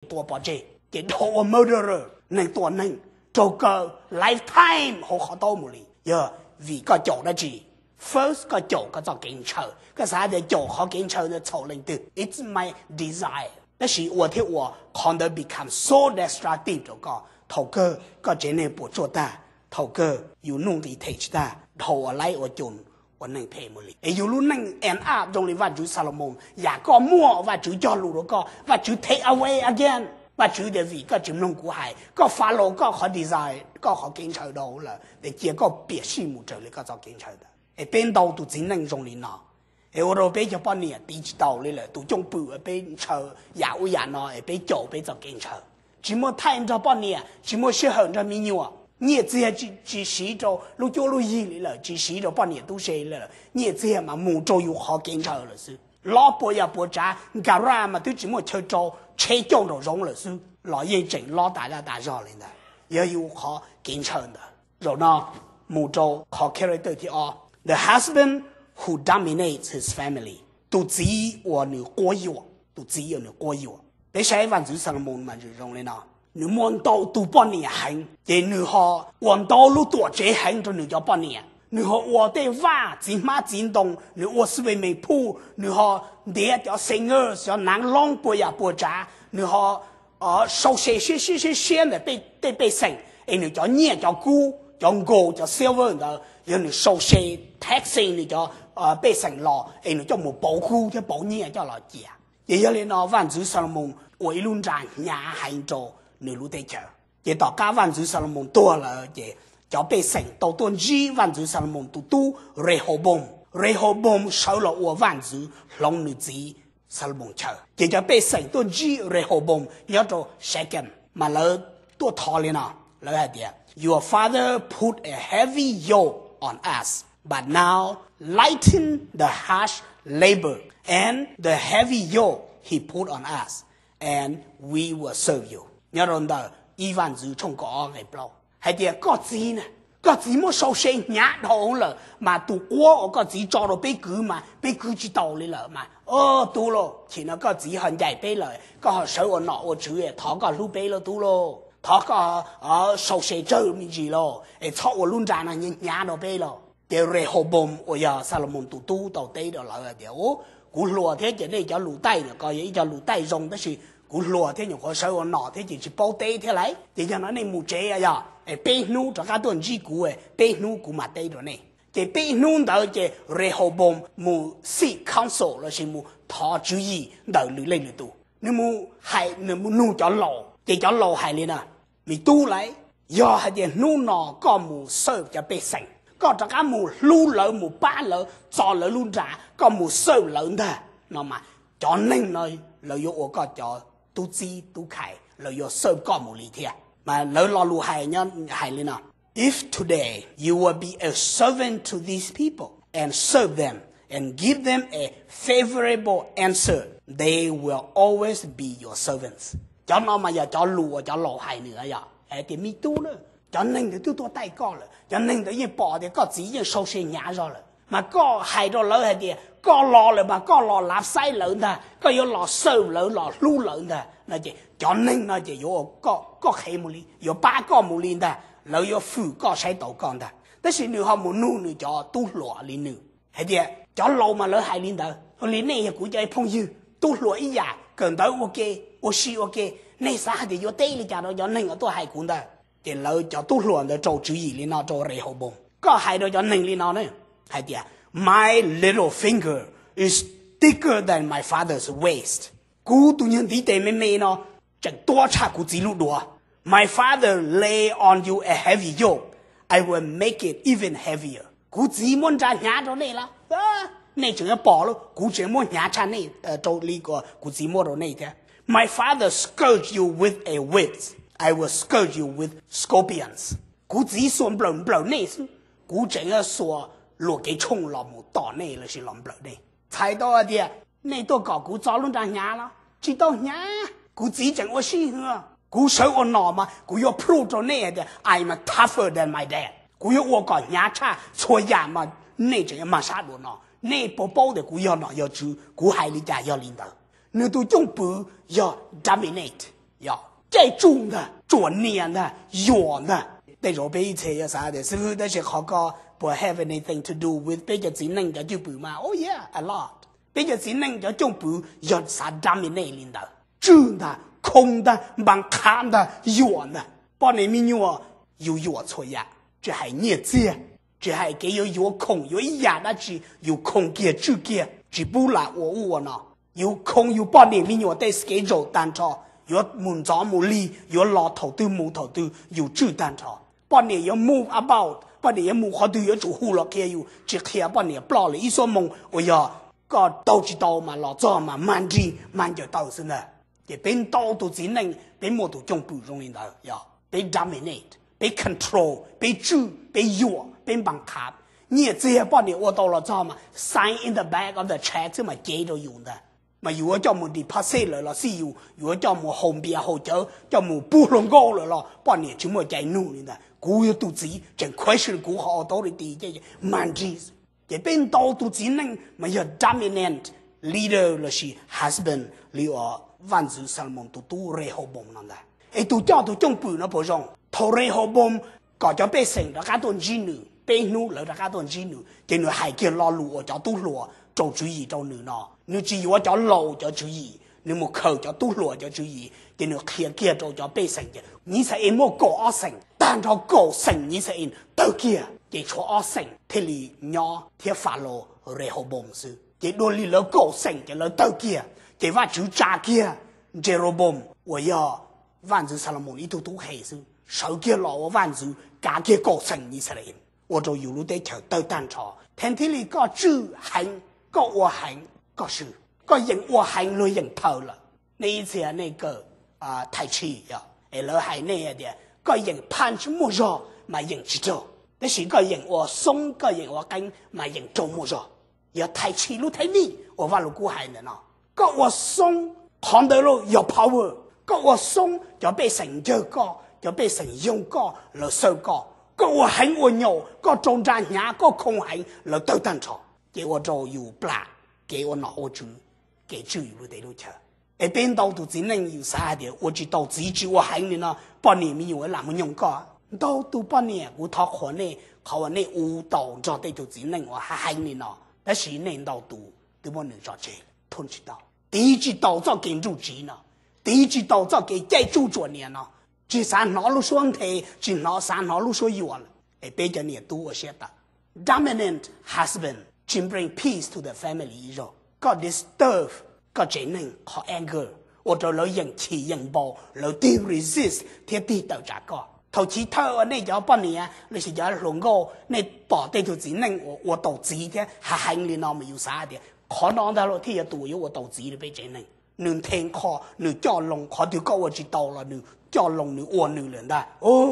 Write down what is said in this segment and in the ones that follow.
tua pov tseg, ces dhau ua murderer, neeg tua neeg, raug kaw lifetime hauv qhov taub mus li. Yog vim koj caum dab tsi? First, koj caum koj txoj kev ntshaw, koj xav tias caum qhov kev ntshaw ntawd txhaum leej twg. It's my desire. Tab sis ua thiab ua, qhov ntawd become so destructive rau koj. Thaum kawg koj tsev neeg puas tsuaj tag, thaum kawg yus nuj nqis them tsis tag, dhau ua laib ua coos, ua neeg phem mus li. Es yus lub neej end up zoo li Vaj Ntxwv Xalumoos, yam koj muaj Vaj Tswv cog lus rau koj, Vaj Tswv take away again. Vaj Tswv tias vim koj tsis mloog kuv hais, koj follow koj qhov desire, koj qhov kev ntshaw dhau lawm, ces cia koj piam sij mus raws li koj txoj kev ntshaw ntawd. Es peb ntau tus txiv neej zoo li no. Es ua rau peb cov poj niam tiv tsis taus li lawm, tus cwj pwm peb ntshaw yam ub yam no es peb caum peb txoj kev ntshaw. Tsis muaj thaij nrog poj niam, tsis muaj sij hawm nrog me nyuam, nyiaj txiag tsis siv rau lub cuab lub yig li lawm, tsis siv rau poj niam tub se li lawm, nyiaj txiag mas mus rau yus qhov kev ntshaw lawm xwb. Lob puas yam puas tsav, nkas raj mas twb tsis muaj chaw rau, tsheb cauj nraum zoov lawm xwb los yeej tseem lob tas zaj tas zog li ntawd. Yog yus qhov kev ntshaw ntawd. Zaum no mus rau qhov character thib ob, the husband who dominates his family, tus txiv uas nws quab yuam, tus txiv uas nws quab yuam. Peb saib Vaj Ntxwv Xalumoos mas zoo li no, nws muaj ntau tus poj niam heev, ces nws ho ua ntau lub tuam tsev heev rau nws cov poj niam. Nws ho ua tej vaj txiv hmab txiv ntoo, nws ua swimming pool, nws ho ntiav cov singers, cov naav loob puas yam puas tsav, nws ho sau se siab siab siab siab ntawm tej pej xeem, es nws cov nyiaj cov kub, cov gold cov silver ntawd yog nws sau se, taxing nws cov pej xeem los es nws coj mus pauv kub thiab pauv nyiaj coj los cia. Ces yog li no Vaj Ntxwv Xalumoos ua ib lub nra hnyav heev rau nws lub teb chaws. Ces tom qab Vaj Ntxwv Xalumoos tuag lawm ces cov pej xeem tau tuaj ntsib Vaj Ntxwv Xalumoos tus tub Rehoboam. Rehoboam sawv los ua vaj ntxwv hloov nws txiv Xalumoos chaw. Ces cov pej xeem tuaj ntsib Rehoboam nyob rau Shechem mas lawv tuaj thov li no, lawv hais tias, Your father put a heavy yoke on us, but now lighten the harsh labor and the heavy yoke he put on us, and we will serve you. Nyob rau ntawm ib Vaj Ntxwv tshooj kaum ob nqe plaub hais tias koj txiv na, koj txiv muab sau se hnyav dhau lawm mas tus quab uas koj txiv tso rau peb kwv mas peb kwv tsis taus li lawm mas. Tub lauj, chim no koj txiv ho ncaim peb lawm, koj ho sawv ua nom ua tswv, thov koj hlub peb lauj tub lauj, thov koj sau se tsawg me ntsis lauj, es txhob ua lub nra no hnyav hnyav rau peb lauj. Ces Rehoboam uas yog Xalumoos tus tub tau teb rau lawv hais tias, Kuv hluas thiab ces nej cov lus taij no ko yog ib co lus taij zoo, tab sis kuv hluas thiab nyuam qhuav sawv ua nom thiab ces tsis paub teb thiab lauj. Ces yog no nej mus tsev yog peb hnub rov qab tuaj ntsib kuv, peb hnub kuv mam teb rau nej. Ces peb hnub ntawd ces Rehoboam mus seek counsel lossis mus thov tswv yim ntawm lwm leej lwm tus. Nws mus hais, nws mus nug cov laus, ces cov laus hais li na, Me tub lauj, yog hais tias hnub no koj mus serve cov pej xeem, koj rov qab mus hlub lawv, mus pab lawv txo lawv lub nra, koj mus serve lawv ntag no mas, cov neeg no lawv yuav ua koj cov tub txib tub khais, lawv yuav serve koj mus li thiab. Mas lawv lo lus hais nyob hais li no, If today you will be a servant to these people and serve them and give them a favorable answer, they will always be your servants. Cov no mas yog cov lus uas cov laus hais nws yog hais tias, Me tub na, cov neeg ntawd twb tuaj taij koj lawm, cov neeg ntawd yeej pom tias koj txiv yeej sau se hnyav zog lawm, mas koj hais rau lawv hais tias koj los lawm mas koj los lav xaib lawv ntag, koj yuav los serve lawv, los hlub lawv ntag no ces cov neeg no ces yuav ua koj qhev mus li, yuav pab koj mus li ntag, lawv yuav fwm koj saib taus koj ntag. Tab sis nws ho mus nug nws cov tub hluas li nws hais tias, Cov laus mas lawv hais li ntawd, ua li nej yog kuv cov phooj ywg, tub hluas ib yam, kawm ntawv ua ke, ua si ua ke, nej xav hais tias yuav teb li cas rau cov neeg uas tuaj hais kuv ntawd? Ces lawv cov tub hluas ntawd rau tswv yim li no rau Rehoboam, Koj hais rau cov neeg li no na, hais tias, My little finger is thicker than my father's waist. Kuv tus nyuag ntiv tes me me no tseem tuab tshaj kuv txiv lub duav. My father lay on you a heavy yoke, I will make it even heavier. Kuv txiv muab nra hnyav rau nej lawm, nej tseem yuav pom lawm, kuv tseem muab hnyav tshaj nej rau li kuv txiv muab rau nej thiab. My father scourged you with a whip, I will scourge you with scorpions. Kuv txiv xuas nplawm nplawm nej xwb, kuv tseem yuav xuas luam kev tshooj los mus tom nej lossis los nplawm nej. Txhais tau hais tias nej tuaj kom kuv txo lub nra hnyav los tsis tau hnyav, kuv txiv tseem ua sij hawm, kuv sawv ua nom mas kuv yuav prove rau nej hais tias I am tougher than my dad. Kuv yuav ua kom hnyav tshaj txhua yam mas nej tseem yuav mag sab dua no. Nej puas paub tias kuv yog nom yog tswv, kuv hais li cas yog li ntawd. Nws tus cwj pwm yog dominate, Yog caij tsuj ntag, tsuam niam ntag, yuam ntag. Tej zaum peb ib txhia yuav xav tias xwb, tab sis qhov ko puas have anything to do with peb cov txiv neej cov cwj pwm mas? Oh yeah, a lot. Peb cov txiv neej cov cwj pwm yog xav dominate li ntawd, tswj ntag, khoo ntag, npas qhav ntag, yuam ntag. Poj niam me nyuam yus yuam txhua yam, tsis hais nyiaj txiag, tsis hais kev yuav yuav khoom yuav ib yam dab tsi, yus khoo kiag tswj kiag, tsis pub lam ua ub ua no. Yus khoo yus poj niam me nyuam tej schedule tag nrho, yuav mus ntxov mus lig, yuav los thaum twg mus thaum twg yus tswj tag nrho. Poj niam yuav move about, poj niam yuav mus qhov twg yuav tsum hu los qhia yus, tsis qhia poj niam ploj lawm ib xuab moos uas yog koj taug tsis tau mas los txog mas mag nrig mag ncaws taw xwb ntag. Ces peb ntau tus txiv neej peb muaj tus cwj pwm zoo li ntawd, yog peb dominate, peb control, peb tswj, peb yuam, peb npas qhav. Nyiaj txiag poj niam ua tau los txog mas sign in the back of the check xwb mas cev rau yus ntag. Mas yus yuav coj mus deposit lawm los xij yus, yus yuav coj mus haus npias haus cawv, coj mus pub hluas nkauj lawm los poj niam tsis muaj cai nug li ntag. Kuv yog tus txiv tseem question kuv qhov authority, mag nrig. Ces peb ntau tus txiv neej mas yog dominant leader lossis husband li uas vaj ntxwv Xalumoos tus tub Rehoboam no ntag. Es tus coj tus cwj pwm no puas zoo? Thaum Rehoboam kom cov pej xeem rov qab tuaj ntsib nws, peb hnub lawv rov qab tuaj ntsib nws, ces nws hais kiag lo lus uas cov tub hluas rau tswv yim rau nws no. Nws tsis yuav cov laus cov tswv yim, nws mus khaws cov tub hluas cov tswv yim, ces nws qhia kiag rau cov pej xeem tias Yixalayees muaj kaum ob xeem, tag nrho kaum xeem Yixalayees tawg kiag, ces tshuav ob xeem thiaj li nyob thiab follow Rehoboam xwb. Ces dua li lawv kaum xeem ces lawv tawg kiag, ces Vajtswv tsa kiag Jeroboam uas yog vaj ntxwv Xalumoos ib tug tub qhe xwb, sawv kiag los ua vaj ntxwv kav kiag kaum xeem Yixalayees, ua rau yus lub teb chaws tawg tag nrho. Theem thiaj li koj tswj heev, koj ua heev, koj swm, koj yeem ua heev luag yeem phaws lawm. Nej ib txhia nej kawm tai chi, es lawv hais nej tias koj yeem punch muaj zog mas yeem tsis raug, tab sis koj yeem ua xoob, koj yeem ua qeeb mas yeem raug muaj zog. Yog tai chi lub thej nij uas Vaj Lug Kub hais ntawm no, koj ua xoob, qhov ntawd los yog power. Koj ua xoob, cov pej xeem ncawg koj, cov pej xeem yoog koj, lawv xawj koj. Koj ua heev ua nyaum, koj rau nra hnyav, koj khoo heev, lawv tawg tag nrho. Ces ua rau yus plam kev ua nom ua tswv, kev tswj yus lub teb lub chaw. Es peb ntau tus txiv neej yus xav hais tias ua tsis tau txiv tsis ua heev li no, poj niam me nyuam lam mus nyoog koj. Ntau tus poj niam kuv thov qhuas nej qhov uas nej ua tau nrog tej tus txiv neej uas heev li no, tab sis nej ntau tus twb muab nws tso tseg, thoob tsis tau, tiv tsis tau txoj kev nruj tsiv no, tiv tsis tau txoj kev caij tsuj tsuam niam no, tsis xav hnov lub suab nthe, tsis hnov xav hnov lub suab yuam lawm. Es peb cov niam tub ua siab tawm. Dominant husband tsis bring peace to the family ib zaug. Koj disturb koj tsev neeg qhov anger, ua rau lawv yeem chim yeem npau, lawv tig resist thiab tig tawm tsam koj. Thaum chiv thawj uas nej cov poj niam los sis cov hluas nkauj nej pom tej tug txiv neej uas ua tau txiv thiab heev li no mas yus xav tias qhov no ntag los thiaj yog tus uas yuav ua tau txiv rau peb tsev neeg. Nws nthe nqho, nws coj loo, qhov twg koj ua tsis tau los nws coj loo nws ua nws lawm ntag.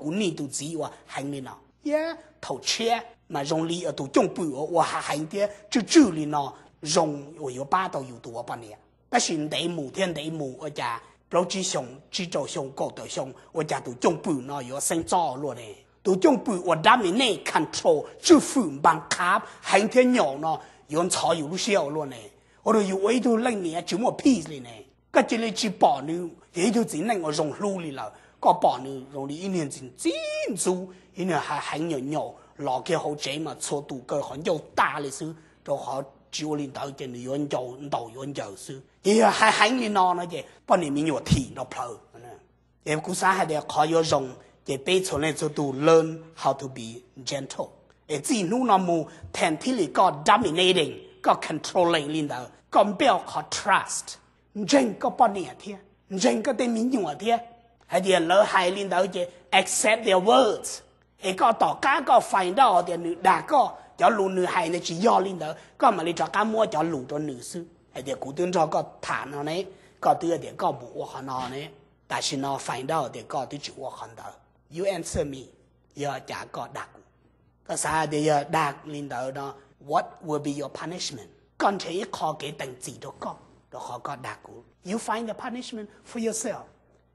Kuv nij tus txiv uas heev li no. Thiab thaum tshiab mas zoo li tus cwj pwm uas ua heev thiab tswj tswj li no zoo uas yuav pab tau yus tus ua poj niam. Tab sis ntev mus thiab ntev mus ua cas plaub tsib xyoo, tsib rau xyoo, kaum tawm xyoo ua cas tus cwj pwm no yuav xeeb txob ua luaj ne? Tus cwj pwm uas dominate, control, tswj fwm, npas qhav, heev thiab nyaum no yuav ntxhov yus lub siab ua luaj ne? Ua rau yus ua ib tug leej niam tsis muaj peace li ne. Koj cia li tsis pom nws yog ib tug txiv neej uas zoo hlub li lawm, koj pom nws zoo li ib niag ntxim ntxub, ib niag heev nyaum nyaum, los kiag hauv tsev mas txhua tus kaw qhov ncauj tag li xwb, rau qhov tsis ua li ntawd ces nws yuav ntaus yuav ncaws xwb. Ces yog heev heev li no no ces poj niam me nyuam thim nrov plhawv. Es kuv xav hais tias qhov yuav zoo ces peb txhua leej txhua tus learn how to be gentle. Es txij hnub no mus theem thiaj li koj dominating, koj controlling li ntawd, koj build qhov trust, ntseeg koj poj niam thiab ntseeg koj tej me nyuam thiab, hais tias lawv hais li ntawd ces accept their words. Es koj tom qab koj find out tias nws dag koj, cov lus nws hais ntawd tsis yog li ntawd, koj mam li rov qab muab cov lus rau nws xwb hais tias kuv twb nrog koj tham no ne, koj twb hais tias koj mus ua qhov no ne, tam sim no find out tias koj twb tsis ua qhov ntawd. You answer me, yog cas koj dag kuv? Koj xav tias yog dag li ntawd no, what will be your punishment? Koj nrhiav ib qho kev teem txim rau koj, rau qhov koj dag kuv. You find the punishment for yourself.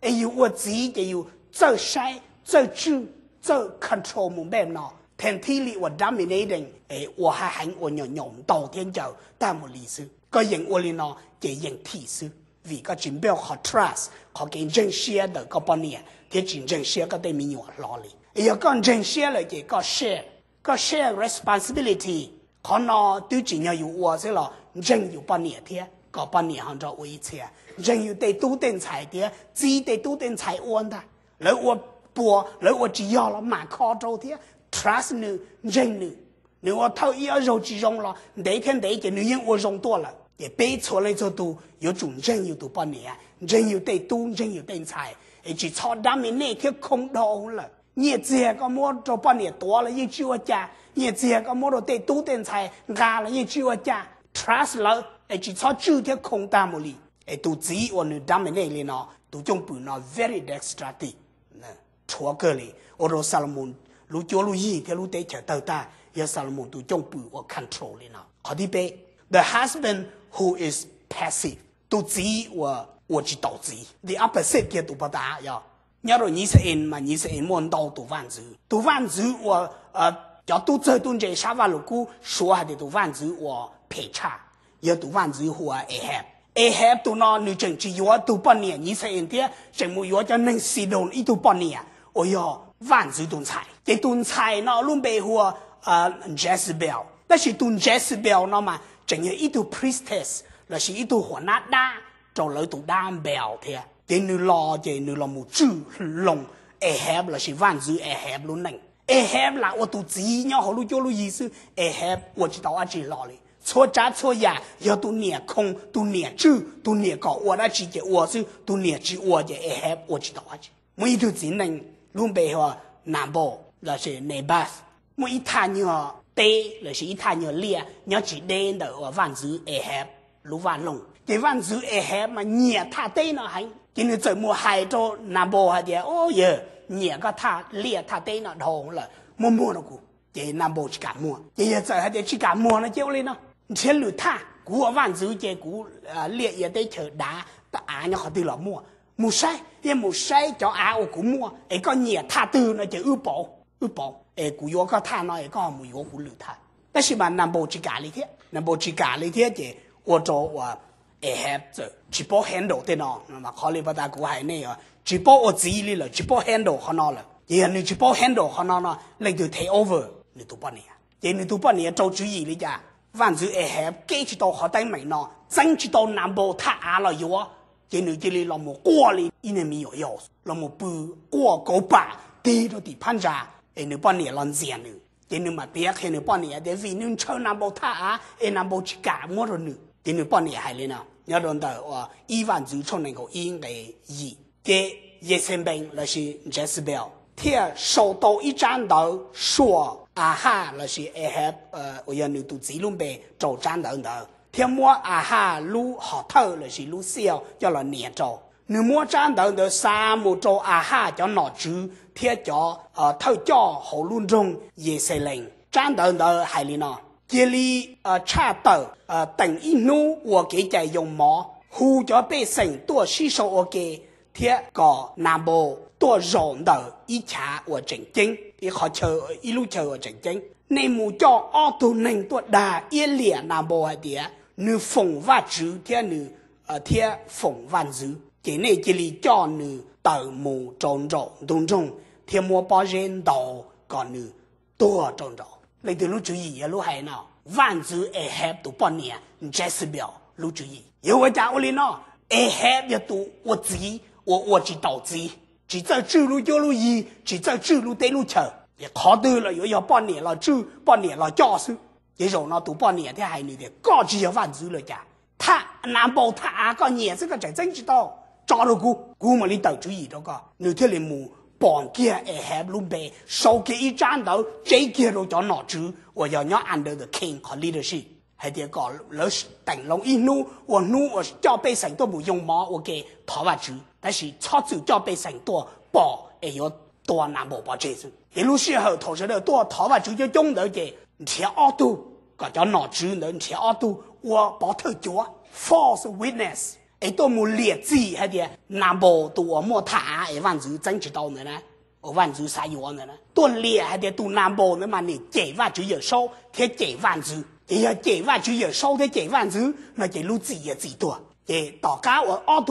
Es yus ua txiv ces yus txawj saib, txawj tswj, txawj control mus npej no, theem thiaj li ua dominating, es ua heev heev, ua nyaum nyaum, ntaus thiab ncaws tag mus li xwb. Koj yeem ua li no ces yeem thim xwb. vim koj tsis build qhov trust, qhov kev ntseeg siab ntawm koj poj niam thiab tsis ntseeg siab koj tej me nyuam hlo li. Yog koj ntseeg siab lawm ces koj share, koj share responsibility. Qhov no twb tsis yog yus ua xwb los ntseeg yus poj niam thiab kom poj niam ho nrog ua ib txhia, ntseeg yus tej tub tej ntxhais thiab txib tej tub tej ntxhais ua ntag. Lawv ua puas lawv ua tsis yog los mam kho rau thiab trust nws, ntseeg nws. Nws ua thawj ib ob zaug tsis zoo los ntev thiab ntev ces nws yeej ua zoo tuaj lawm. Ces peb txhua leej txhua tus yuav tsum ntseeg yus tus poj niam, ntseeg yus tej tub, ntseeg yus tej ntxhais, es tsis txhob dab me nej thiab khoo dhau lawm. Nyiaj txiag koj muab rau poj niam tuav los yeej tsis ua cas, nyiaj txiag koj muab rau tej tub tej ntxhais nqa los yeej tsis ua cas. Trust lawv es tsis txhob tswj thiab khoo tag mus li. Es tus txiv uas nws dab me nej li no, tus cooj pwm no very destructive, rhuav kawg li, ua rau Xalumoos lub cuab lub yig thiab lub teb chaws tawg tag. Yog Xalumoos tus cooj pwm uas control li no. Qhov thib peb, the husband who is passive, tus txiv uas ua tsis tau txiv. The opposite kiag tus pov tas yog nyob rau Nyiv Xa-ees mas Nyiv Xa-ees muaj ntau tus vaj ntxwv. Tus vaj ntxwv uas cov tub txawg tub ntse sab Vaj Lug Kub suav hais tias tus vaj ntxwv uas phem tshaj yog tus vaj ntxwv hu ua Ahab. Ahab tus no nws tseem tsis yuav tus poj niam Nyiv Xa-ees thiab tseem mus yuav cov neeg Xidoo ib tug poj niam uas yog vaj ntxwv tus ntxhais. Ces tus ntxhais no lub npe hu ua Jezebel, tab sis tus Jezebel no mas tseem yog ib tug priestess lossis ib tug huas nab dab rau lawv tus dab Npeus thiab. Ces nws los ces nws los mus tswj loo Ahab lossis vaj ntxwv Ahab lub neej. Ahab lam ua tus txiv nyob hauv lub cuab lub yig xwb, Ahab ua tsis tau dab tsi hlo li. Txhua tsav txhua yam yog tus niam khoo, tus niam tswj, tus niam kom ua dab tsi ces ua xwb, tus niam tsis ua ces Ahab ua tsis tau dab tsi. Muaj ib tug txiv neej lub npe hu ua Nabal lossis Naboth, muaj ib thaj nyuag teb lossis ib thaj nyuag liaj nyob tsis deb ntawm uas vaj ntxwv Ahab lub vaj loog. Ces vaj ntxwv Ahab mas nyiam thaj teb no heev, ces nws txawm mus hais rau Nabal hais tias, o yawg, nyiam koj thaj liaj thaj teb no dhau lawm, muab muag rau kuv. Ces Nabal tsis kam muag. Ces yawg txawm hais tias tsis kam muag no ces ua li no, nrhiav lwm thaj, kuv ua vaj ntxwv ces kuv liaj ia teb chaws dav, av nyob qhov twg los muaj. Mus saib, yeej mus saib cov av uas kuv muaj es koj nyiam thaj twg no ces wb pauv, wb pauv es kuv yuav koj thaj no es koj ho mus yuav kuv lwm thaj. Tab sis mas Nabal tsis kam li thiab, Nabal tsis kam li thiab ces ua rau uas Ahab txawm tsis paub handle tej no. Qhov li pas tas kuv hais nej, tsis paub ua txiv li lawm, tsis paub handle qhov no lawm. Ces yog nws tsis paub handle qhov no no leej twg take over? Nws tus poj niam. Ces nws tus poj niam rau tswv yim li cas? Vaj ntxwv Ahab kev tsis tau qhov teeb meem no, txeeb tsis tau Nabal thaj av los yuav, ces nws cia li los mus quaj li ib niag me nyuam yaus, los mus pw quaj kauv pam tig rau tim phab ntsa, es nws poj niam los ntxias nws. Ces nws mam piav qhia nws poj niam tias vim nws ntshaw Nabal thaj av es Nabal tsis kam muab rau nws. Ces nws poj niam hais li no nyob rau ntawm ib Vaj ntxwv tshooj nees nkaum ib nqe yim. Ces Yexenpees lossis Jezebel thiaj sau tau ib tsab ntawv suam Ahaj lossis Ahab uas yog nws tus txiv lub npe rau tsab ntawv ntawd, thiab muab Ahaj lub hom thawj lossis lub xiaj coj los nias rau. Nws muab tsab ntawv ntawd xa mus rau Ahaj cov nom tswv thiab cov thawj coj hauv lub nroog Yexelees. Tsab ntawv ntawd hais li no: Cia li tshaj tawm, teem ib hnub ua kev cai yoo mov, hu cov pej xeem tuaj sib sau ua ke, thiab kom Nabal tuaj zaum ntawm ib chav uas tseem ceeb, ib qhov chaw, ib lub chaw uas tseem ceeb. Nej mus coj ob tug neeg tuaj dag iab liam Nabal hais tias nws foom Vajtswv thiab nws thiab foom vaj ntxwv, ces nej cia li coj nws tawm mus rau nraum ntug nroog thiab muab pob zeb ntaus kom nws tuag rau nraud. Leej twg lub tswv yim yog lub hais no? Vaj ntxwv Ahab tus poj niam Jezebel lub tswv yim. Yog ua cas ua li no? Ahab yog tus ua txiv uas ua tsis taus txiv, tsis txawj tswj lub cuab lub yig, tsis txawj tswj lub teb lub chaws. Qhov twg los yuav yog poj niam los tswj, poj niam los coj xwb. Ces zaum no tus poj niam thiaj hais nws tias koj tsis yog vaj ntxwv los cas? Thaj Nabal thaj av koj nyiam xwb koj tseem txeeb tsis tau, tso rau kuv, kuv mam li tawm tswv yim rau koj. Nws thiaj li mus pom kiag Ahab lub npe, sau kiag ib tsab ntawv tseb kiag rau cov nom tswv uas yog nyob under the king qhov leadership hais tias kom lawv teem loo ib hnub ua hnub uas coj pej xeem tuaj mus yoo mov ua ke thov Vajtswv, tab sis txhob txwm coj pej xeem tuaj pom es yuav tua Nabal pov tseg xwb. Ces lub sij hawm thaum sawv daws tuaj thov Vajtswv coob coob ntawd ces nrhiav ob tug, kom cov nom tswv ntawd nrhiav ob tug ua pov thawj cuav, false witness, es tuaj mus liam txim hais tias Nabal tus uas muaj thaj av es vaj ntxwv txeeb tsis tau ntawd na, uas vaj ntxwv xav yuav ntawd na, tuaj liam hais tias tus Nabal ntawd mas nws cem Vajtswv Yawmsaub thiab cem vaj ntxwv. Ces yog cem Vajtswv Yawmsaub thiab cem vaj ntxwv no ces lub txim yog txim tuag. Ces tom qab uas ob tug